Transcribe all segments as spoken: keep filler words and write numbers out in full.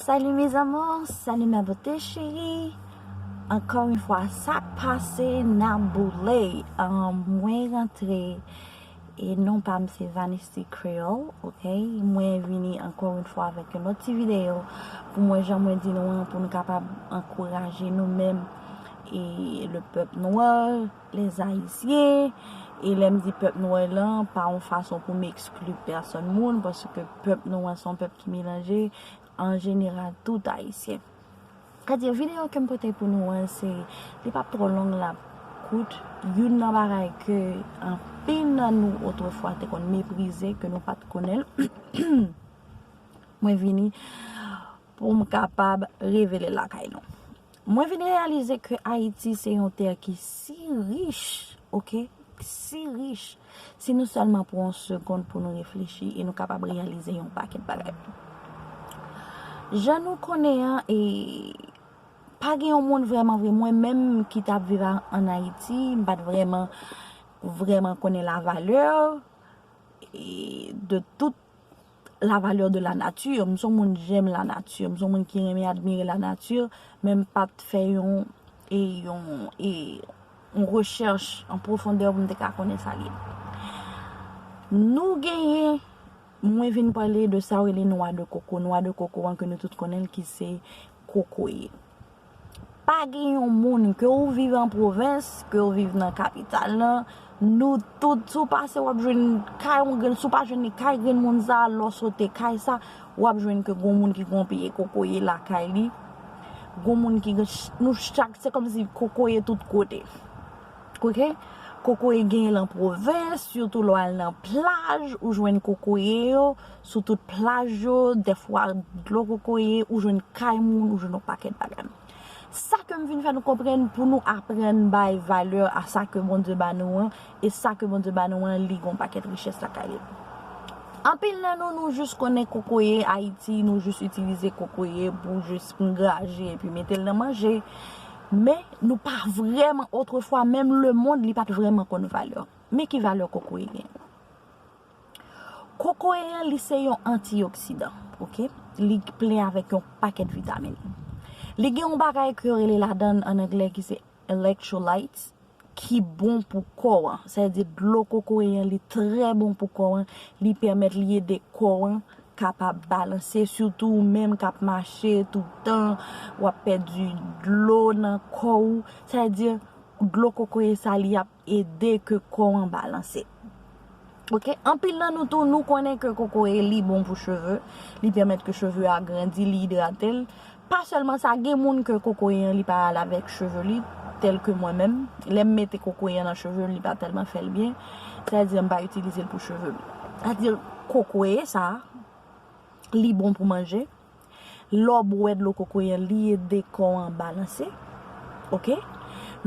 Salut mes amours, salut ma beauté chérie. Encore une fois, sa k pase n ap boule. An, mwen rantre e non pa m se Vanesti Creole, ok? Mwen vini encore une fois avec un autre ti video pou mwen jan mwen di nou an pou nou kapab ankouraje nou menm e le pèp nwa, les Haïtiens. E lè m di pèp nwa lan, pa yon fason pou m ekskli pèsonn moun, paske pèp nwa se yon pèp ki melanje, an jeneral, tout Ayisyen. Sa di, videyo ke m pote pou nou an, se, li p ap twò long, l ap kout. Youn nan bagay ke anpil nan nou otrefwa te konn meprize, ke nou pa t konnen l, mwen vini pou m kapab revele l lakay nou. Mwen vin reyalize ke Ayiti se yon tè ki si rich, ok? Si rich. Si nou sèlman pran yon segonn pou nou reflechi e nou kapab reyalize yon pakèt bagay. Jan nou konnen an, e pa gen yon moun vrèman vre, mwen menm ki t ap viv a- ann Ayiti, m pa t vrèman, vrèman konnen lavalè e de tout la valeur de la nature. M se yon moun, j'aime la nature. M se yon moun ki renmen admire la nature, men m pa t fè yon, e, yon, e, yon rechèch an pwofondè pou m te ka konnen sa l ye. Nou genyen, mwen vin pale de sa yo rele nwa de koko. Nwa de koko an ke nou tout konnen l ki se kokoye. Pa gen yon moun, ke ou viv an pwovens, ke ou viv nan kapital lan, nou tout, si w pase, w ap jwenn kay yon grenn, si w pa jwenn kay grenn moun sa, lè w sote kay sa, w ap jwenn ke gon moun ki gon pye kokoye lakay li. Gon moun ki gen ch- nou chak, se kòmsi kokoye tout kote. Ok? Kokoye genyen lan pwovens, sitou lè w al nan plaj, ou jwenn kokoye yo sou tout plaj yo, dèfwa dlo kokoye, ou jwenn kay moun, ou jwenn yon pakèt bagay. Sa ke m vin fè nou konprann pou nou aprann bay valè a sa ke Bondye ba nou an, e sa ke Bondye ba nou an, li gon pakèt richès lakay li. Anpil nan nou, nou jis konnen kokoye Ayiti, nou jis itilize kokoye pou jis angraje epi mete l nan manje. Men nou pa vrèman, otrefwa, menm lemonn, li pa t vrèman konn valè. Men ki valè kokoye gen? Kokoye an, li se yon antioksidan, ok? Li plen avèk yon pakèt vitamin. Li gen yon bagay ke yo rele ladan l ann anglè ki se electrolytes, ki bon pou kò an. Sa vle di dlo kokoye an, li trè bon pou kò an. Li pèmèt, li ede kò an kapab balanse, sitou ou menm k ap mache toutan, w ap pèdi dlo nan kò w. Sa vle di dlo kokoye sa, li ap ede ke kò an balanse. Ok, anpil nan nou tou, nou konnen ke kokoye li bon pou cheve, li pèmèt ke cheve a grandi, li idrate l. Pa sèlman sa, gen moun ke kokoye an li pa al avèk cheve li, tèl ke mwen menm. Lè m mete kokoye an nan cheve m, li pa tèlman fè l byen. Sa vle di m pa itilize l pou cheve m. Sa vle di kokoye sa, li bon pou manje. Lè w bwè dlo kokoye an, li ede kò an balanse. Ok?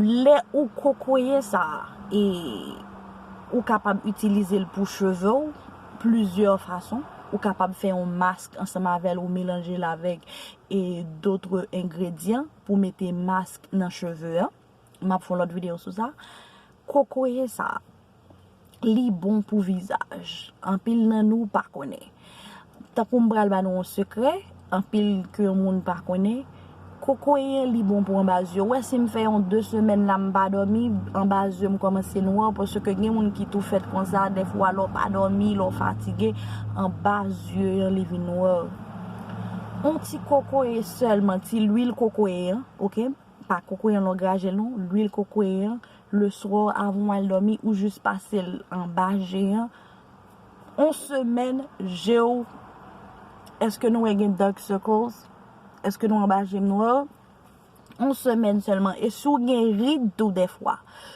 Lè ou kokoye sa a, e ou kapab itilize l pou cheve w plizyè fason. Ou kapab fè yon mask ansanm avè l, ou melanje l avèk e dotre engredyan pou mete mask nan cheve an. M ap fè yon lòt videyo sou sa. Kokoye sa a, li bon pou vizaj. Anpil nan nou pa konnen. Tankou m pral ba nou yon sekrè, anpil ke moun pa konnen. Kokoye an, li bon pou anba zye. Ou wè, si m fè yon de semèn la, m pa dòmi, anba zye m kòmanse nwa, paske gen moun ki tou fèt konsa, dèfwa lè w pa dòmi, lè w fatige, anba zye an, li vin nwa. Yon ti kokoye sèlman, ti lwil kokoye an, ok? Pa kokoye an lè w graje l non, lwil kokoye an, leswa avan w al dòmi, ou jis pase l anba je an. Yon semèn, je w, èske nou wè gen dark circles? Èske nou anba je m nwa? Yon semèn sèlman. E si w gen rid tou dèfwa.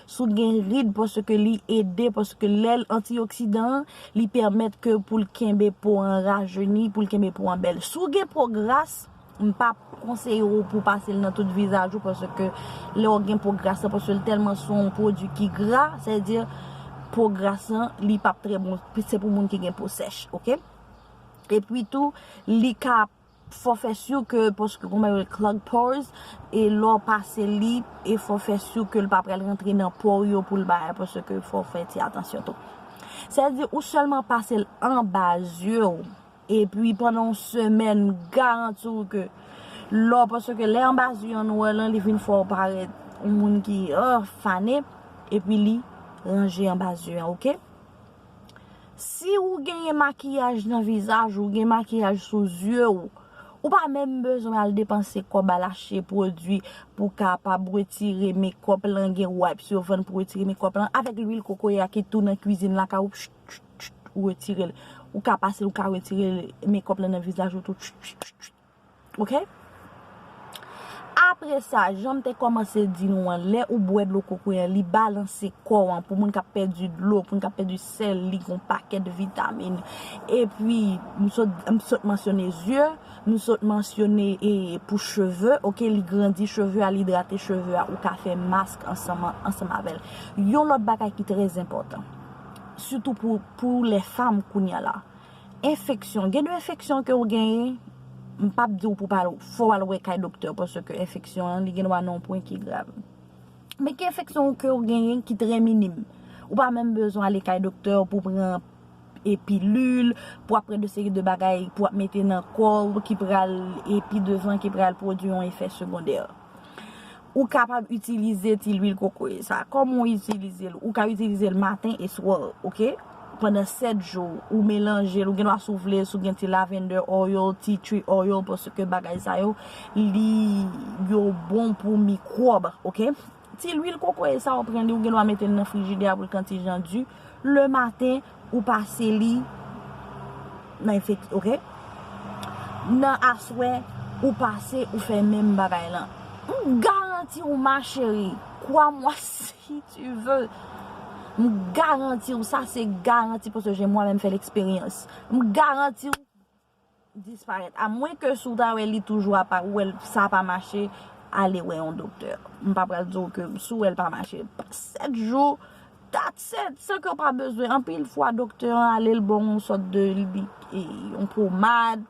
Si w gen rid, paske li ede, paske lè l antioksidan an, li pèmèt ke pou l kenbe po an rajeni, pou l kenbe po an bèl. Si w gen po gras, m p ap konseye w pou pase l nan tout vizaj ou, paske lè w gen po gras lan, paske l tèlman se yon pwodui ki gra, sa vle di po gras lan, li p ap trè bon, se pou moun ki gen po sèch, ok? Epi tou, li ka, fò fè si ke, paske gon bagay rele clog pores, e lè w pase li, e fò fè si ke l pa pral rantre nan po w yo pou l bagay, paske fò w fè ti atansyon tou. Sa vle di ou sèlman pase l anba zye w, Epi pandan yon semèn, m garanti w ke lè w, paske lè anbazi an nwè lan, li vin fè w parèt yon moun ki, oh, fane, epi li ranje anbazi an, oke? Si ou genyen makiyaj nan vizaj ou, gen makiyaj sou zye w, ou pa menm bezwen al depanse kòb, al achte pwodui pou kapab retire mekòp lan. Gen wipes yo vann pou retire mekòp lan, avèk lwil kokoye a ki tou nan kwizin lakay ou, ou retire l. Ou ka pase l, ou ka retire mekòp lan nan vizaj ou tou. Oke? Apre sa, jan m te kòmanse di nou an, lè ou bwè dlo kokoye an, li balanse kò w an. Pou moun k ap pèdi dlo, pou moun k ap pèdi sèl, li gon pakèt vitamin. Epi, m sot, m sot mansyone zye, m sot mansyone, e, pou cheve, oke, li grandi cheve a, li idrate cheve a, ou ka fè mask ansanm, ansanm avè l. Yon lòt bagay ki trè enpòtan, sitou pou, pou lè fanm kounye a la. Enfeksyon. Gen de enfeksyon ke w genyen, m p ap di w pou pa fò w al wè kay doktè, paske enfeksyon an, li gen dwa nan yon pwen ki grav. Men gen enfeksyon ke w genyen ki trè minim. Ou pa menm bezwen ale kay doktè pou pran e pilil, pou ap pran de seri de bagay pou ap mete nan kò w ki pral, epi devan ki pral pwodui yon efè segondè. Ou kapab itilize ti lwil kokoye sa. Kòman w itilize l? Ou ka itilize l maten e swa, oke? Pandan sèt jou, ou melanje l, ou gen dwa, si w vle, si w gen ti lavender oil, tea tree oil, paske bagay sa yo, li, yo bon pou mikwòb, oke? Ti lwil kokoye sa, ou pran li, ou gen dwa mete l nan frijidè a pou l kantijan di. Le maten, ou pase li nan efek-, oke? Nan aswè, ou pase, ou fè menm bagay lan. M garanti w, ma chérie, crois-moi si tu veux. M garanti w, sa se garanti, paske j'ai moi-même fait l'expérience. M garanti w, disparèt. Amwenke si w ta wè li toujou apa, ou wè l, sa pa mache, ale wè yon doktè. M pa pral di w ke si w wè l pa mache, sèt jou, that's it. San ke w pa bezwen, anpil fwa, doktè an ale l ba w yon sòt de, li, e, yon pomad.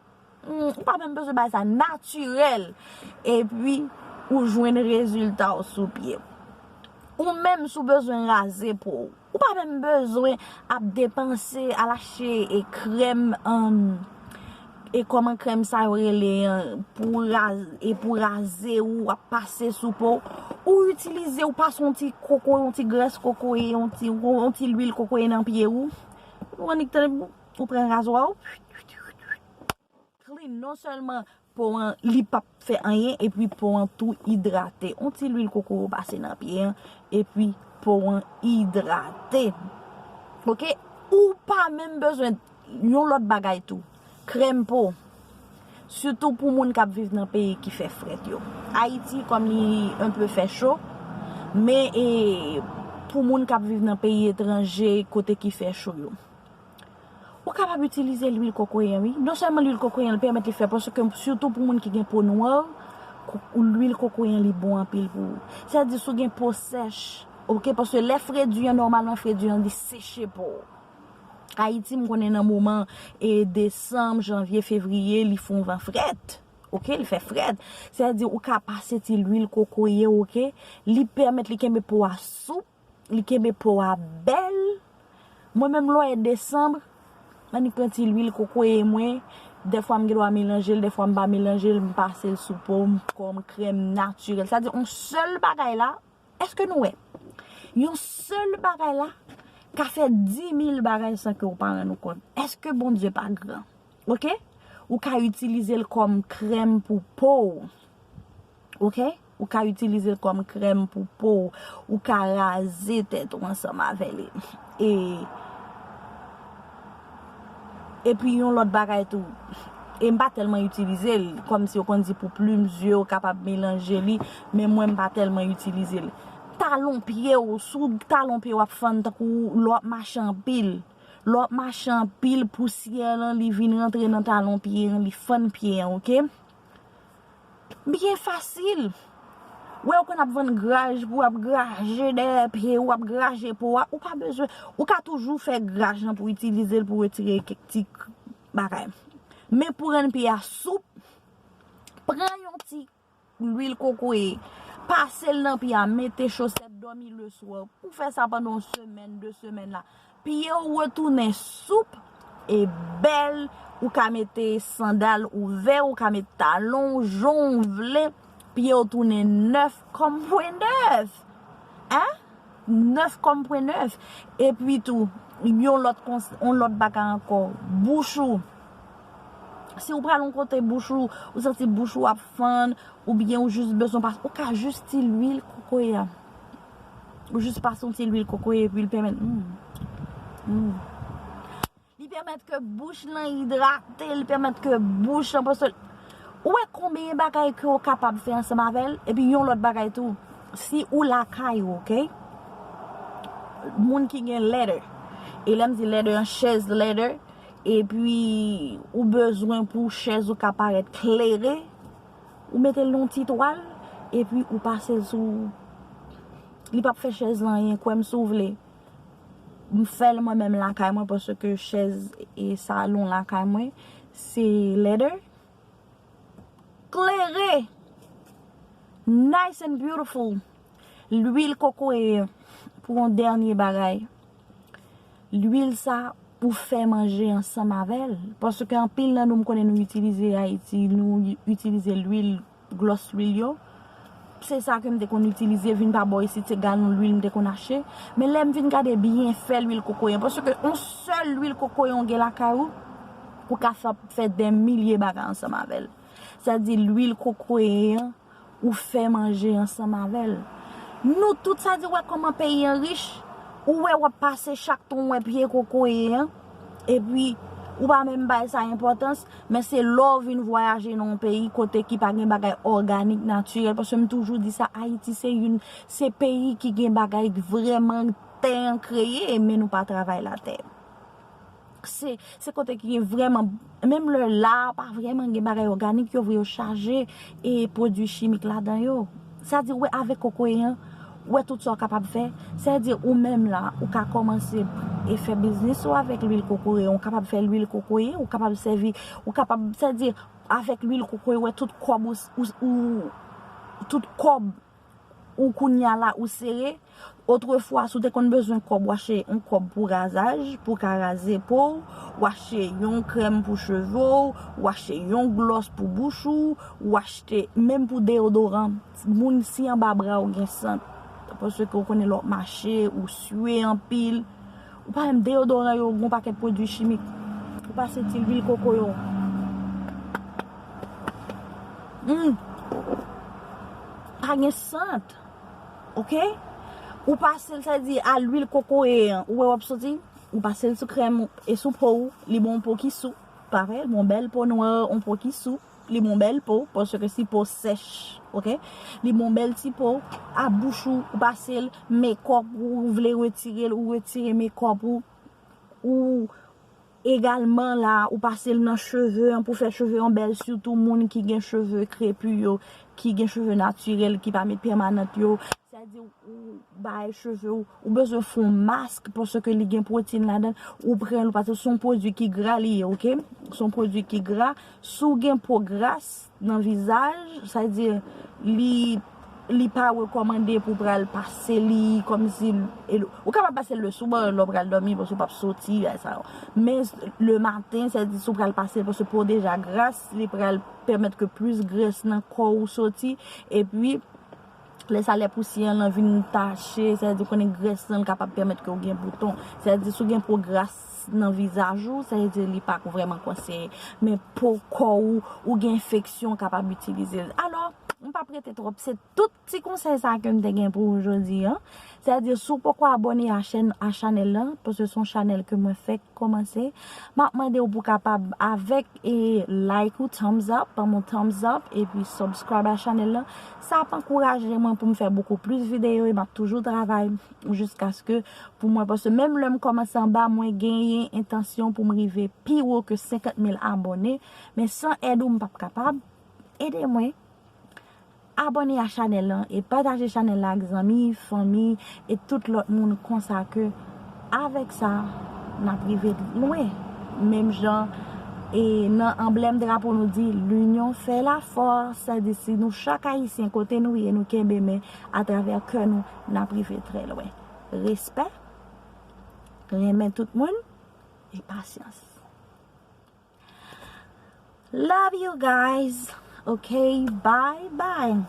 Hmm, ou pa menm bezwen bay sa, natirèl. Epi, ou jwenn rezilta w sou pye w. Ou menm, si w bezwen raze po w, ou pa menm bezwen ap depanse, al achte, e, krèm, um, e kòman krèm sa yo rele an, pou raz-, e pou raze ou, w ap pase sou po w. Ou itilize, ou pase yon ti kokoye, yon ti grès kokoye, yon ti, yon ti lwil kokoye nan pye ou. Ou annik tande, ou pran razwa ou. Clean, non sèlman po an, li p ap fè anyen, epi po an tou idrate. On ti lwil kokoye w pase nan pye an, epi po an idrate. Oke? Ou pa menm bezwen yon lòt bagay tou. Krèm po. Sitou pou moun k ap viv nan peyi ki fè frèt yo. Ayiti, kòm li enpe fè cho, men, e, pou moun k ap viv nan peyi etranje, kote ki fè cho yo. Ou kapab itilize lwil kokoye an, wi. Non sèlman lwil kokoye an, li pèmèt li fè, paske sitou pou moun ki gen po nwa, ko-, lwil kokoye an, li bon anpil pou ou. Sètadi si w gen po sèch, oke, paske lè fredi an, nòmalman fredi an, li seche po w. Ayiti, m konnen nan moman, e, desanm, janvye, fevriye, li fè yon van frèt. Oke, li fè frèt. Sètadi ou ka pase ti lwil kokoye, oke? Li pèmèt li kenbe po a soup, li kenbe po a bèl. Mwen menm lè w wè desanm, m annik pran ti lwil kokoye mwen. Dèfwa m gen dwa melanje l, dèfwa m pa melanje l, m pase l sou po m kòm krèm natirèl. Sètadi yon sèl bagay la, èske nou wè? Yon sèl bagay la ka fè dimil bagay san ke w pa rann ou kont. Èske Bondye pa gran? Oke? Ou ka itilize l kòm krèm pou po w. Oke? Ou ka itilize l kòm krèm pou po w. Ou ka raze tèt ou ansanm avè li. E, epi yon lòt bagay tou. E m pa tèlman itilize l, kòmsi yo konn di pou plim zye, ou kapab melanje li, men mwen m pa tèlman itilize l. Talon pye w, sou talon pye w ap fann tankou lè w ap mache anpil. Lè w ap mache anpil, pousyè lan, li vin rantre nan talon pye an, li fann pye an, oke? Byen fasil. Wè, ou konn ap vann graj pou w ap graje dèyè pye w, ap graje po a, ou pa bezwen, ou ka toujou fè graj lan pou itilize l pou retire kèk ti k-, bagay. Men pou rann pye a soup, pran yon ti lwil kokoye, pase l nan pye a, mete chosèt, dòmi leswa. Ou fè sa pandan yon semèn, de semèn la. Pye w retounen soup, e bèl, ou ka mete sandal ouvè, ou ka mete talon, jan w vle, pye w tounen nèf kòm pwen nèf. Hein? Nèf kòm pwen nèf. Epi tou, yon lòt kons-, yon lòt bagay ankò, bouch ou. Si w pral yon kote bouch ou, ou santi bouch ou ap fann, oubyen ou jis bezwen pas, ou ka jis ti lwil kokoye a. Ou jis pase yon ti lwil kokoye, epi l pèmèt, hmm, hmm. Li pèmèt ke bouch lan idrate, li pèmèt ke bouch lan, paske ou wè konbyen bagay ke w kapab fè ansanm avè l, epi yon lòt bagay tou, si ou lakay ou, oke? Moun ki gen leather, e lè m di leather, yon chèz leather, epi ou bezwen pou chèz ou ka parèt klere, ou mete l nan yon ti twal, epi ou pase l sou, li p ap fè chèz lan anyen, kwè m si w vle. M fè l mwen menm lakay mwen, paske chèz e salon lakay mwen, se leather. Klere! Nice and beautiful. Lwil kokoye, pou yon dènye bagay. Lwil sa, ou fè manje ansanm avè l. Paske anpil nan nou, m konnen nou itilize Ayiti, nou itilize lwil glòs lwil yo. Se sa ke m te konn itilize, vin pa bò isit, se galon lwil m te konn achte. Men lè m vin gade byenfè lwil kokoye an, paske yon sèl lwil kokoye w gen lakay ou, ou ka fè, fè dè milye bagay ansanm avè l. Sa di lwil kokoye an, ou fè manje ansanm avè l. Nou tout, sa di, wè kòman peyi an rich, ou wè w ap pase chak tan w wè pye kokoye an, epi ou pa menm bay sa enpòtans, men se lè w vin vwayaje nan yon peyi kote ki pa gen bagay òganik, natirèl, paske m toujou di sa, Ayiti se youn, se peyi ki gen bagay vrèman tè an kreye, men nou pa travay latè. Se, se kote ki gen vrèman, menm lè la, pa vrèman gen bagay òganik, yo vre yo chaje e pwodui chimik ladan yo. Sa di, wè, avèk kokoye an, wè tout sa w kapab fè. Sa di, ou menm la, ou ka kòmanse e fè biznis ou avèk lwil kokoye. Ou kapab fè lwil kokoye, ou kapab sèvi, ou kapab, sa di, avèk lwil kokoye, wè tout kòb ou, ou, ou, tout kòb ou kounye a la, ou sere. Otrefwa, si w te konn bezwen kòb, w achte yon kòb pou razaj, pou w ka raze po w, w achte yon krèm pou cheve w, w achte yon glòs pou bouch ou, w achte menm pou deyodoran. Moun, si anba bra w gen sant, paske w konnen lè w ap mache, ou swe anpil, ou pa menm deyodoran yo, gen yon pakèt pwodui chimik. Ou pase ti lwil koko yo. Hmm. Pa gen sant. Oke? Ou pase l, sa di, a lwil kokoye an. Ou wè w ap soti, ou pase l sou krèm ou, e sou po ou, li ba w yon po ki sou. Pa vre? Li ba w yon bèl po nwa, yon po ki sou. Li ba w yon bèl po, paske si po sèch, oke? Li ba w yon bèl ti po, a bouch ou, ou pase l, mekòp ou, ou vle retire l, ou retire mekòp ou, ou egalman la, ou pase l nan cheve an pou fè cheve an bèl, sitou moun ki gen cheve krepi yo, ki gen cheve natirèl, ki pa met pèmanant yo. Sa di ou bay cheve ou, ou bezwen fè yon mask paske li gen pwoteyin ladan l. Ou pran l, ou pase l, se yon pwodui ki gra li ye, oke? Se yon pwodui ki gra. Si w gen po gras nan vizaj, sa di li, li pa rekòmande pou pral pase li kòmsi, ou kapab pase l le swa lè w pral dòmi paske w p ap soti, bagay sa yo. Men le maten, sa di si w pral pase l paske po w deja gras, li pral pèmèt ke plis grès nan kò w soti, epi lè sa, lè pousyè an vin tache, sa di konnen grès lan kapab pèmèt ke w gen bouton. Sa di si w gen po gras nan vizaj ou, sa di li pa vrèman konseye. Men po kò ou, ou gen enfeksyon, w kapab itilize l. Alò, m p ap rete twòp, se tout ti konsèy sa ke m te gen pou ou jodi an. Sa di si w poko abòne a chèn, a chanèl lan, paske se yon chanèl ke mwen fèk kòmanse, m ap mande w pou w kapab avèk e like ou, thumbs up, ban m yon thumbs up, epi subscribe a chanèl lan. Sa ap ankouraje mwen pou m fè bokou plis videyo e m ap toujou travay jiskaske pou mwen, paske menm lè m kòmanse anba, mwen genyen entansyon pou m rive pi wo ke senkant mil abòne, men san èd ou, m p ap kapab. Ede mwen. Abòne a chanèl lan e pataje chanèl la ak zanmi, fanmi e tout lòt moun konsa ke avèk sa, n ap rive lwen. Menm jan e nan anblèm drapo nou di, l'union fait la force. Sa di si nou chak ayisyen kote nou ye, nou kenbe men atravè kè nou, n ap rive trè lwen. Respè, renmen tout moun e pasyans. Love you guys. Okay, bye bye.